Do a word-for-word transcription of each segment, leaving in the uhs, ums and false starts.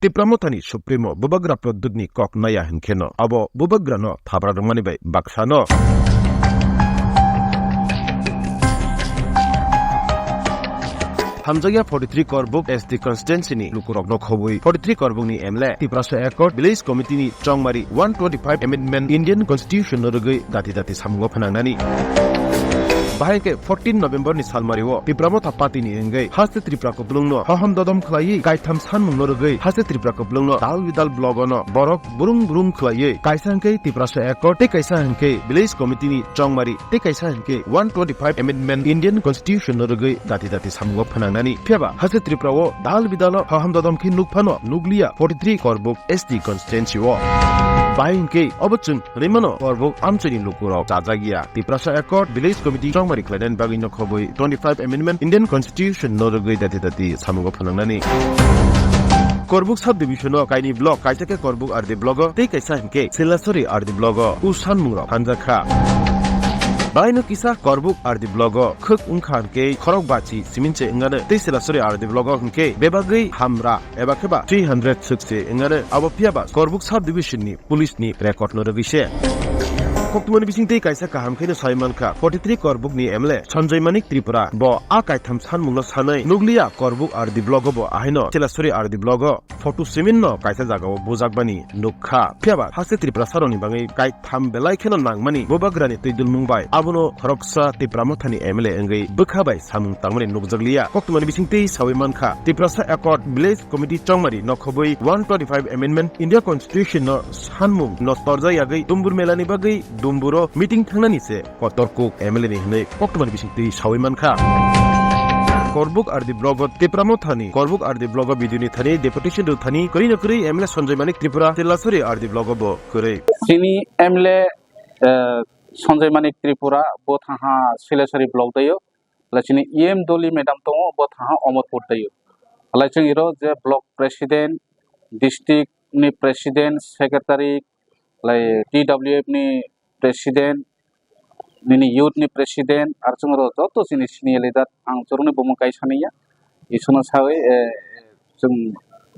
Tipra Mothani Supremo Bubagra Pradyutni kok naya hinkheno abo Bubagrano thapra rwmani bai baksano hamjakya forty three Korbuk S T constituency ni lukurokno khobwi forty three Korbukni M L A, Tiprasa Accord, Village Committee ni chongmari one twenty five Amendment Indian Constitution no rwgwi dati dati samungo phnangnani. Bahai khe fourteen November ni salmario Tipra Motha Party ni wngwi haste Tripura kuplung no hohom dodom khlaiwi kaitham sanmung no rwgwi haste Tripura kuplung no dal bidal blogo no borok burung burung khlaiwi kaisa hwnkhe Tiprasa Accord tei kaisa hwnkhe Village Committee ni chongmari tei kaisa hwnkhe one twenty five Amendment Indian Constitution no rwgwi dati dati samungo phnangnani. Phiyaba haste Tripura o dal bidal o hohom dodom khe nukphano nukliya forty three Korbuk S T constituency o. Bahai hwnkhe obo chwng rimano Korbuk amchaini lukurok chajakya. Tiprasa Accord Village Committee chongmari khlainani bagwi no khobwi twenty five Amendment Indian Constitution no rwgwi dati dati samungo phnangnani. Korbuk sub division o kaini block, kaisa khe Korbuk R D block o tei kaisa hwnkhe Silasori R D block o u sanmungrok hanjakha. Baino kisa Korbuk R D block o khwk wngkha hwnkhe khorok bachi simin se wngano tei Silasori R D block o hwnkhe bebagwi hamra eba khe ba three hundred swk se wngano. Abo phiyaba Korbuk sub division ni police ni record no rwgwi se. Koktwmani bisingtwi kaisa kaham kheno sai mankha, forty three Korbuk ni M L A Sanjay Manik Tripura bo a kaitham sanmungno sanwi nukliya Korbuk R D block o bo ahaino Silasori R D block o photo simin no kaisa jagao bujakmani nukha. Phiyaba haste Tripura saroni bangwi kaitham belai kheno nangmani Bubagrani twi dulmung bai abono khoroksa Tipra Mothani M L A wngwi bwkha bai samung tangmani nukjakliya. Koktwmani bisingtwi sawi mankha, Tiprasa Accord Village Committee chongmari no khobwi one twenty five Amendment India Constitution no sanmung no torjak yagwi Dumbur Mela ni bagwi Dumbur o meeting thangnani se kotor kuk M L A ni hinwi koktwmani bisingtwi sawi mankha. Korbuk R D block o Tipra Mothani Korbuk R D block o B D O ni thani deputation rw thani kwrwi no kwrwi M L A Sanjay Manik Tripura Silasori R D block o bo kwrwi. Chini M L A, eh, Sanjay Manik Tripura bo thaha Silasori block dayo. Lai chini E M Doli madam tongo, bo thaha Omorpur dayo. Lai chwng iro je block president, district ni president, secretary, lai T W F ni president, nini youth ni president, ar chwng ro joto chini senior leader, ang chwrwngni bumung kaisa niya. Isuna sawi, eh, chwng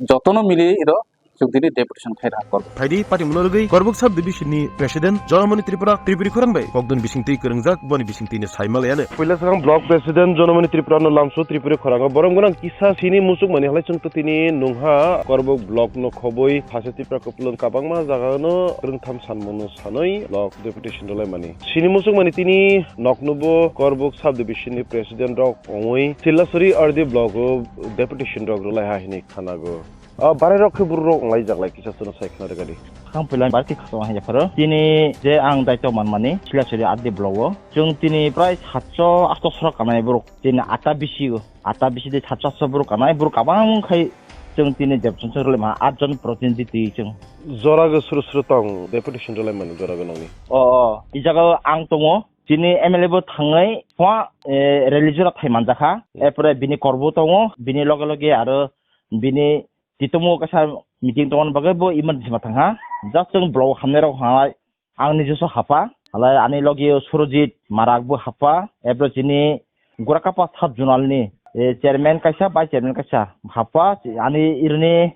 jotono mili iro chwng tini deputation khai rang kor. Phaidi party mungno rwgwi Korbuk sub division ni president Jonamoni Tripura Tripuri khorang bai kokdun bisingtwi kwrwngjak, boni bisingtwi no sai malaiyano. Puila swkang block president Jonamoni Tripura no lamsu Tripuri khorango borom gwnang kisa sini muchukmani halai chwng tini nungha Korbuk block no khobwi haste Tripura kuplung kabangma jaga no kwrwngtham sanmung no sanwi block deputation rwlaimani. Sini muchukmani tini noknubo Korbuk sub division ni president rok ongwi Silasori R D block o deputation rok rwlaiha hinwi khanago. Ah, barai rok khe borok rok wnglai jak lai kisa chwngno sai khna rwgadi. Khang pila barti khasong hai japharo. Tini je ang daito manmani Silasori R D block o. Chwng tini prai satso asto soro kanai borok. Tini ata bisi o. Ata bisi de satso asto borok kanai. Borok kabang khai chwng tini deputation rwlai ma at jon protinidhi twi chwng. Jora go suru suru tong deputation rwlai mani jora go nangni. O, o. I jaga ang tongo. Chini M L A bo thangnai pha, eh, rally jora thai manjakha. Hmm. Erpore bini korbo tongo. Bini loge loge aro bini titomo kaisa meeting tongna bagwi bo emergency ma thangha. Just chwng block hamnai rok hai ang nijoso hapha. Halai ani logi o Surojit Marak bo hapha. Ebro chini Gorakapa sub zonal ni, eh, chairman kaisa, vice chairman kaisa hapha. Ani irini,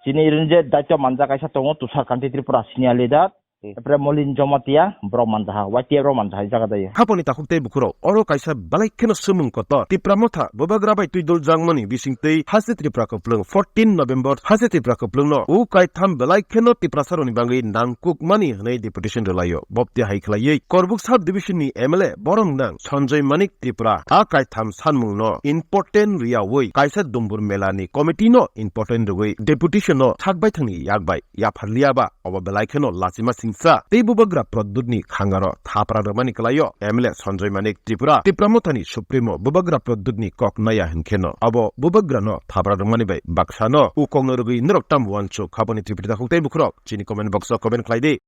chini irini je daityo manja kaisa tongo Tushar Kanti Tripura senior leader. Hmm. Epre Molin Jomatia, borok manjaha, Y T F rok manjaha, jaga dai. Haponi takhuk tei bukhurok, oro kaisa belai kheno swmwng kotor. Tipra Motha, Bubagra bai twi dol jangmani bisingtwi, haste Tripura Kuplung, fourteen November, haste Tripura Kuplung no, u kaitham belai kheno Tiprasa rokni bangwi nangkukmani hwnwi deputation rwlaio. Bopti hai khlaiwi, Korbuk sub division ni M L A, borom nang Sanjay Manik Tripura, a kaitham sanmung no important rwyawi, kaisa Dumbur Mela ni committee no important rwwi, deputation no thak baithangni yak bai. Yapharliya ba, obo belai kheno lachima singsa tei Bubagra Pradyutni khangaro thapra rwmani kwlaio M L A Sanjay Manik Tripura, Tipra Mothani Supremo Bubagra Pradyutni kok naya hinkheno obo Bubagrano thapra rwmani bai baksano u kokno rwgwi norok tamo uansuk haboni Tripuri takhuk tei bukhurok chini comment box o comment khlai di.